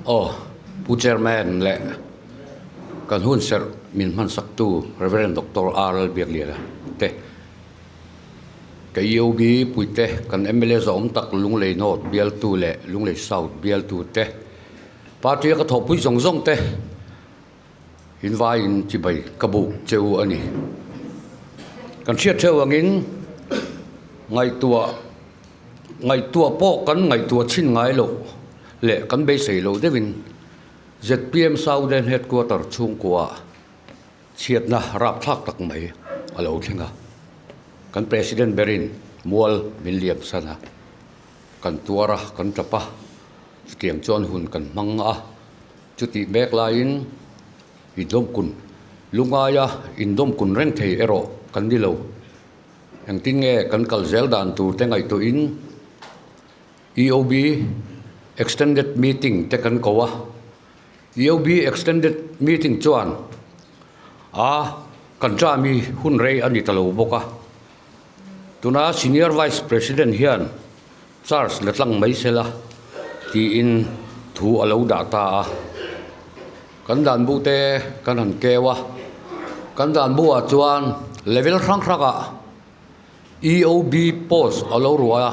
Aw, Pu Chairman leh kan hunserh min hmansaktu Rev. Doctor RL Biakliana te, ka EOB puite, kan mla zawhawm tak Lunglei North bialtu leh Lunglei South bialtu te, party a ka thawhpui zawng zawng te invaiin chibai ka buk che u a ni. Kan hriat theuh angin ngaihtuah Ngaihtuah pawh kan ngaihtuah chhin ngai loh leh kan beisei loh deuhin zpm Southern Headquarter chhungkua chhiatna rapthlak tak mai a lo thleng a. Kan President berin mual min liam san a, kan tuar a, kan tap a, chutiang chuan hun kan hmang a, chutih mek laiin indawmkun lungaia indawmkun reng thei erawh kan ni lo. Engtin nge kan kal zel dan tur te ngaihtuahin EOB Extended Meeting te kan ko a. EOB Extended Meeting chuan a kan term hi hun rei a ni ta lo bawk a. Tuna Senior Vice President hian charge la tlang mai se la tiin thu a lo dah ta a. Kan dan bu te kan han keu a, kan dan bu ah chuan level hrang hrang ah EOB post a lo ruah a,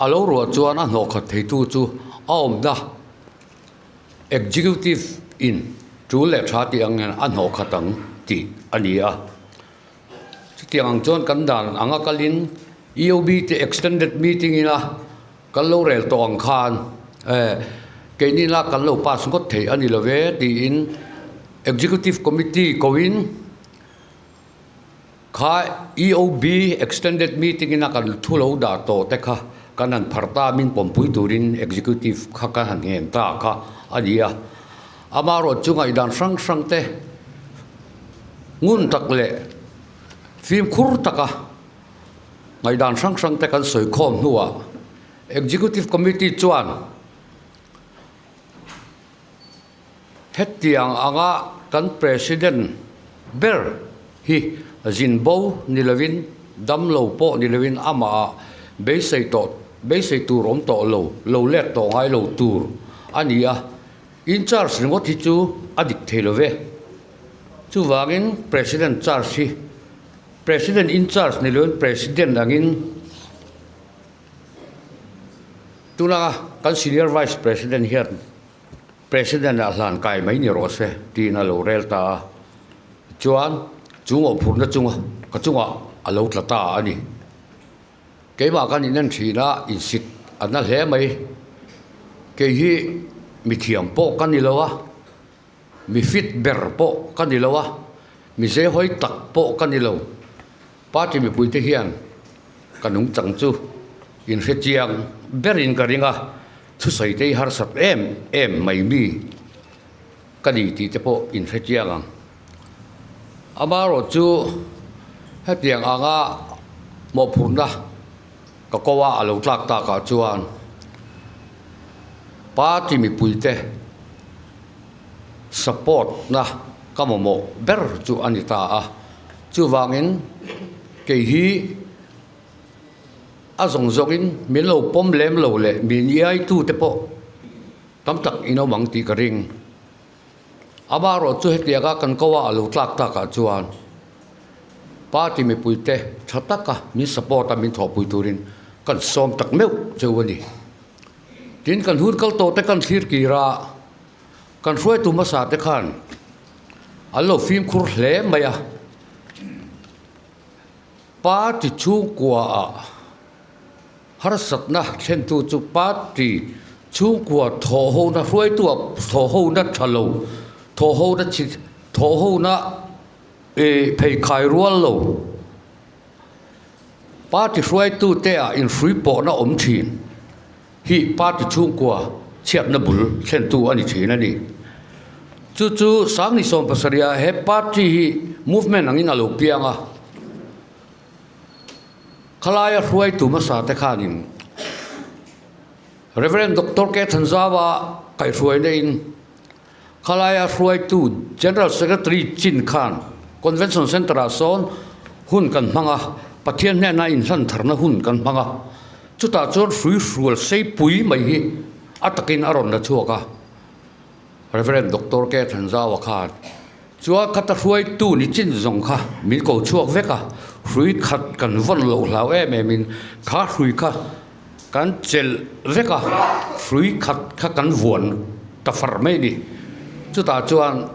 a lo ruah chuan a hnawh khat thei tu chu a awmna executive in tul leh tha tih ang hian a hnawh khat ang tih a ni a. Chutiang ang chuan kan dan anga kalin EOB te extended meeting ina kan lo rel tawh ang khan eh keini la kan lo pass ngawt thei a ni lo ve tiin executive committee koin kha EOB extended meeting ina kan thu lo dah tawh te kha kan han phar ta min pawmpui turin executive kha kan han ngen ta kha a ni a. Amaherawhchu chu ngaihdan hrang hrang te ngun tak leh fimkhur taka ngaihdan hrang hrang te kan sawi khawm hnuah Executive Committee chuan hetiang anga kan President ber hi zin bo ni lovin dam lo pawh ni lovin amah beisei tawh beisei tur awm tawh lo lo let tawh ngai lo tur a ni a. In charge ringawt hi chu a dik thei lo ve. Chuvangin President charge hi President in charge ni loin President angin tuna kan Senior Vice President hian President ah hlan kai mai ni rawh se tiin a lo rel ta a. Chuan chu ngawhphurhna chunga ka chungah a lo tla ta a ni. Keimah kan inen thin a, insit a na hle mai. Kei hi mi thiam pawh ka ni lo a, mi fit ber pawh ka ni lo a, mi zeihawi tak pawh ka ni lo. Party mipuite hian ka nungchang chu inhre chiang berin ka ring a, thusawi te hi harsat em em mai mi ka ni tih te pawh inhre chiang ang. Amaherawhchu hetiang anga mawhphurhna ka ko a a lo tlak takah chuan party mipuite support na ka mamawh ber chu a ni ta a. Chuvangin kei hi a zawng zawngin min lo pawm lem lo leh min iaitute pawh tam tak in awm ang tih ka ring. Amaherawh chu hetianga kan ko a a lo tlak takah chuan party mipuite tha taka min support a min thawhpui turin kan sawm tak meuh cheu a ni. Tin kan hun kal tawh te kan thlir kir a, kan hruaitu hmasa te khan an lo fimkhur hle mai a, party chhungkua ah Harsatna thlentu chu party chhungkua thawhhona hruaitua thawhhona tha lo, thawhhona chi thawhhona ih pheikhai rual lo party hruaitute ah inhrui pawhna awm thin hi party chhungkua chhiatna bul thlentu a ni thin a ni. Chu chu Sangni 70 ah he party hi movement angin a lo piang a. Khalaia hruaitu hmasa te khanin Rev. Doctor K Thanzawa kaihhruaina in khalaia hruaitu General Secretary chin khan Convention Centre ah sawn hun kan hmang a, Pathian hnena inhlan tharna hun kan hmang a, chutah chuan hrui hrual seipui mai hi a takin a rawn la chhuak a. Rev. Doctor K. Thanzaua khan chuan khata hruaitu ni chin zawng kha min ko chhuak vek a, hrui khat kan vawn loh hlau em em in kha hrui kha kan chelh vek a, hrui khat kha kan vuan ta far mai a ni. Chutah chuan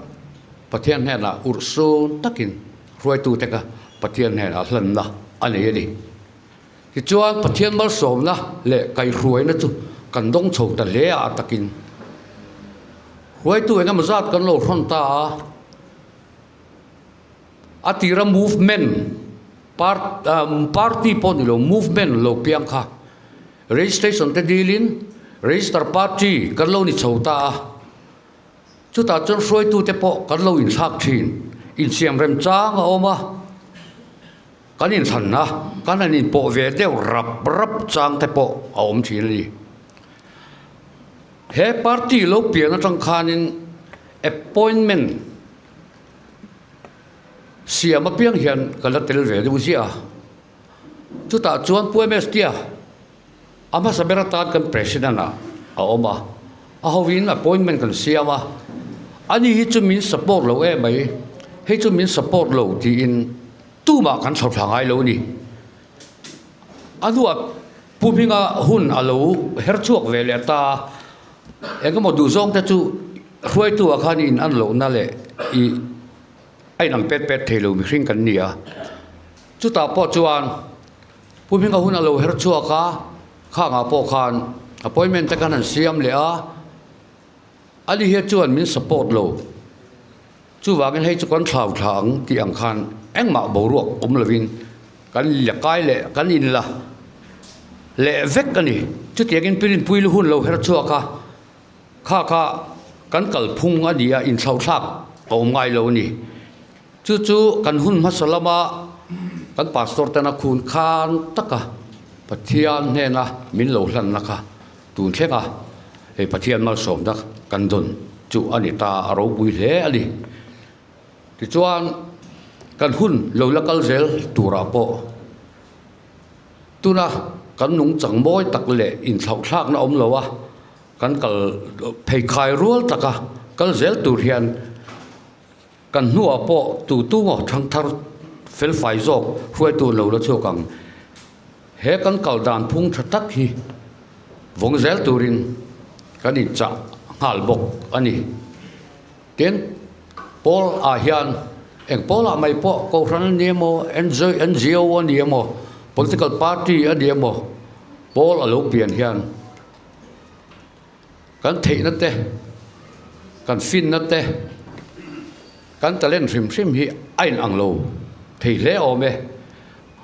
Pathian hnenah urh sun takin hruaitute kha Pathian hnenah hlanna a nei a ni. Tichuan, Pathian malsawmna leh kaihhruaina chu kan dawng chho ta hle a, a takin hruaitu engemaw zat kan lo hrawn ta a, a tira movement party pawh ni lo movement lo piang kha registration te dilin register party kan lo ni chho ta a, chutah chuan hruaitute pawh kan lo inthlak thin, insiam remchang a awm a. Kan inthlan a, kan han inpawh ve deuh rap rap chang te pawh a awm thin a ni. He party lo pian atang khanin appointment siam apiang hian ka la tel ve deuh ziah a. Chutah chuan Pu MS Tia a hmasa ber atan kan president ah a awm a, a hovin appointment kan siam a, ani hi chu min support lo em mai, hei chu min support lo tiin Tumah kan chho thla ngai lo a ni. A hnuah Pu Hminga hun a lo her chhuak ve leh ta a, engemaw duhzawng te chu hruaitu ah khan in an lohna leh ih a inang pet pet thei lo mihring kan ni a. Chutah pawh chuan Pu Hminga hun a lo her chhuak a, khangah pawh khan appointment te khan an siam leh a, ani hian chuan min support lo. Chuvangin hei chu kan thlau thla ang tih ang khan engmah boruak awm lovin kan la kai leh kan in la leh vek a ni. Chutiangin Pirinpui lu hun lo her chhuak a, kha kha kan kalphung a ni a, inthlauhthlak a awm ngai lo a ni. Chu chu kan hun hmasa lama kan pastor tena khun khan taka Pathian hnena min lo hlanna kha Tun thlenga hei Pathian malsawmna kan dawn chu a ni ta, a ropui hle a ni. Tichuan kan hun lo la kal zel turah pawh tuna kan nungchang mawi tak leh inthlauhthlakna awm lo a, kan kal pheikhai rual taka kal zel tur hian Kan hnuah pawh tu tu maw thangthar felfai zawk hruaitu lo la chhuak ang. He kan kal dan phung tha tak hi vawng zel turin kan inchah nghal bawk a ni. Tin, pawl ah hian eng pawl ah mai pawh Kohhran a ni emaw, NGO a ni emaw, political party a ni emaw pawl a lo pian hian Kan theihna te, kan finna te, kan talent hrim hrim hi a inang lo thei hle awm e.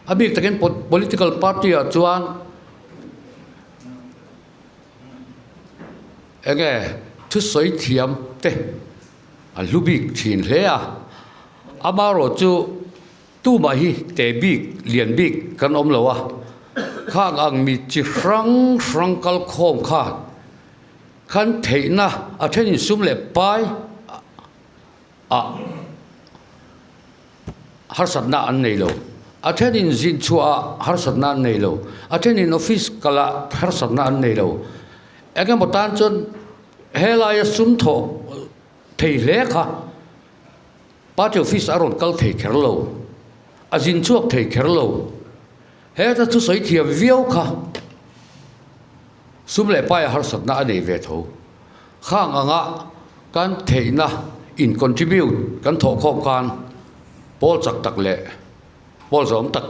A bik takin political party ah chuan enge thusawi thiam te an hlu bik thin hle a. Amaherawhchu Tumah hi te bik, lian bik kan awm lo a, khang ang mi chi hrang hrang kal khawm kha khan theihna a then insum leh pai ah harsatna an nei lo, a then in zin chhuah ah harsatna an nei lo, a then in office kal ah harsatna an nei lo. Engemaw tan chuan helaia sum thawh thei hle kha Party office a rawn kal thei kher lo, a zin chhuak thei kher lo. Heta thusawi thiam viau kha sum leh paia harsatna a nei ve tho. Khang anga kan theihna in contribute kan thawh khawm khan pawl chak tak leh pawl zawm tak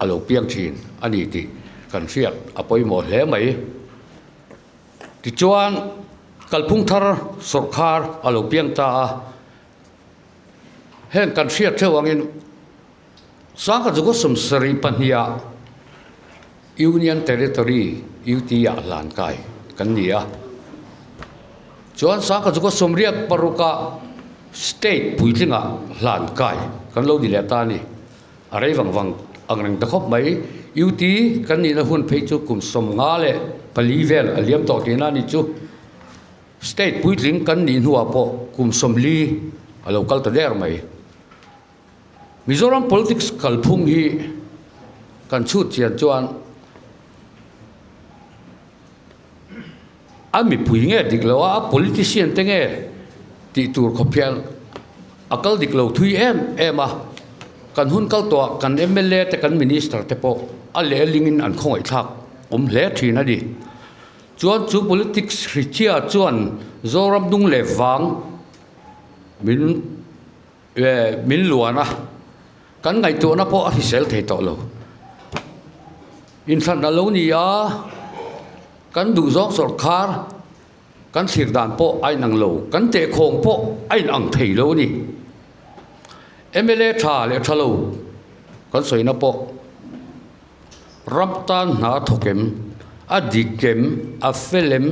a lo piang thin a ni tih kan hriat a pawimawh hle mai. Tichuan kalphung thar sawrkhar a lo piang ta a. Heng kan hriat theuh angin Sangha Jugo Sumsari pahniha Union Territory, UT, ah hlan kai kan ni a. Chuan Sangha Jugo Sumriat parukah State puitlingah hlan kai kan lo ni leh ta a ni. A rei vang vang ang reng ta khawp mai. UT kan nihna hun phei chu kum 54 vel a liam tawh tihna a ni chu. State puitling kan nih hnuah pawh kum 40 a lo kal ta der mai. Mizoram politics kalphung hi kan chhut chian chuan a mipui nge dik lo a, a politician te nge. tih tur khawp hian a kal dik lo thui em em a, kan hun kal tawhah kan mla te kan minister te pawh a lehlingin an khawngaihthlak awm hle thin a ni. Chuan chu politics hrichhia chuan Zoram dung leh vang min min luan a, kan ngaihtuahna pawh a hrisel thei tawh lo. Inthlan a lo ni a, kan duhzawng sawrkar Kan thlir dan pawh a inang lo, kan tehkhawng pawh a inang thei lo a ni. Mla tha leh tha lo kan sawina pawh ram tan hna a thawk em, a dik em, a fel em,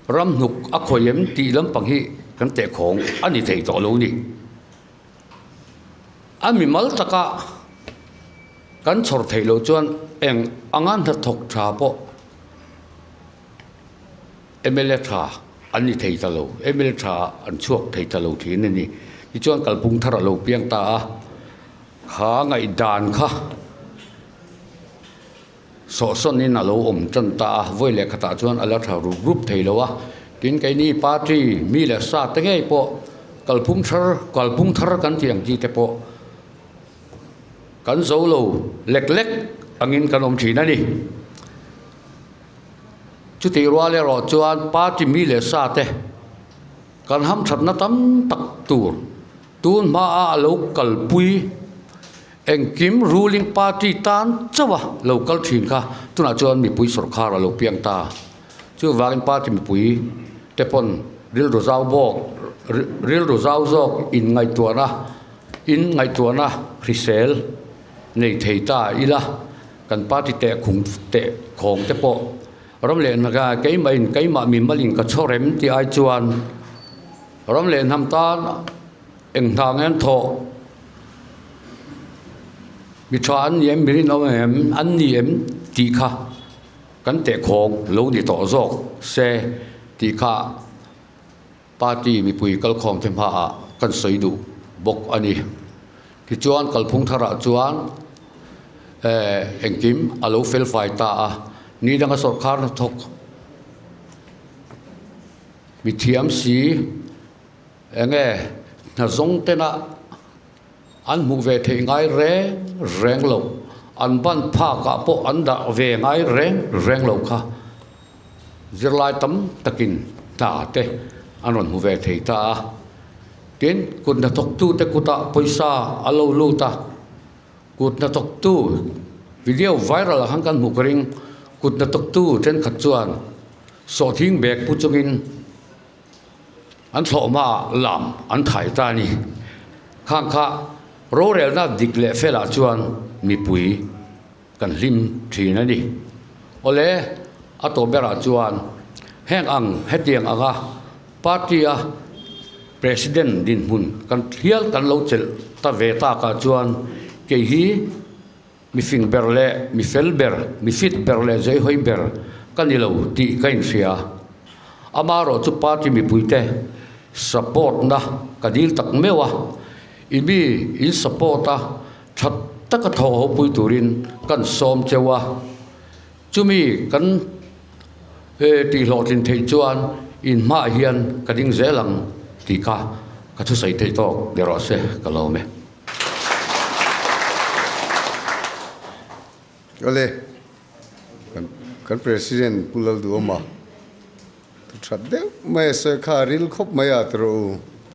ram hnuk a khawih em tih lampang hi kan tehkhawng a ni thei tawh lo a ni. A mimal taka kan chhawr theih loh chuan eng anga hnathawk tha pawh Mla tha an ni thei ta lo, mla tha an chhuak thei ta lo thin a ni. Tichuan kalpung thar a lo piang ta a, kha ngaihdan kha sawhsawnin a lo awm tan ta a, vawi leh khatah chuan a la tha rup rup thei lo a. Tin, keini party mi leh sa te ngei pawh kalphung thar kalphung thar kan tih ang chi te pawh kan zo lo lek lek angin kan awm thin a ni. Chutih rual erawh chuan party mi leh sa te kan hamthatna tam tak tur tun hmaa a lo kalpui engkim ruling party tan chauh a lo kal thin kha tunah chuan mipui sawrkhar a lo piang ta. Chuvangin party mipui te pawn rilru zau bawk rilru zau zawk inngaihtuahna inngaihtuahna hrisel nei thei ta ila. Kan party teh khung teh khawng te pawh ram leh hna keimah in keimah mimal in ka chhawr em tih ai chuan ram leh hnam tan eng hna nge an thawh mi tha an ni em mi rinawm em an ni em tih kha kan teh khawng lo ni tawh zawk se tih kha party mipui kalkhawm te hmaah kan sawi duh bawk a ni. Tichuan kalphung tharah chuan eh engkim a lo fel fai ta a, ni danga sawrkar hnathawk mithiam si eng nge hna zawng tena an hmuh ve theih ngai reng reng loh, an ban phakah pawh an dah ve ngai reng reng loh kha. Zirlai tam takin hna te an rawn hmu ve thei ta a, tin kut hnathawktute kutah pawisa a lo lut a, kut hnathawktu video viral ah khan kan hmuh ka ring, kut hnathawktu thenkhat chuan sawhthing bag pu chungin an thlawhhma ah lam an thai ta a ni. Khang kha rorelna dik leh felah chuan mipui. Kan hlim thin a ni. Awle, a tawp berah chuan heng ang hetiang anga party-a President dinhmun kan hial kan lo chelh ta ve takah chuan kei hi mi fing ber leh mi fel ber, mi fit ber leh zeihawi ber ka ni lo tih ka inhria. Amaherawh chu party mipuite support-na ka dil tak meuh a, i mi in support a, Tha taka thaw ho pui turin kan sawm cheu a, chumi kan tih hlawhtlin theih chuan in hmaah hian ka ding zel ang tih kha ka thusawi theih tawk ni rawh se ka lawm e. Awle, kan President Pu Lalduhawma thu that deuh mai a sawi kha a ril khawp mai a ti rawh u.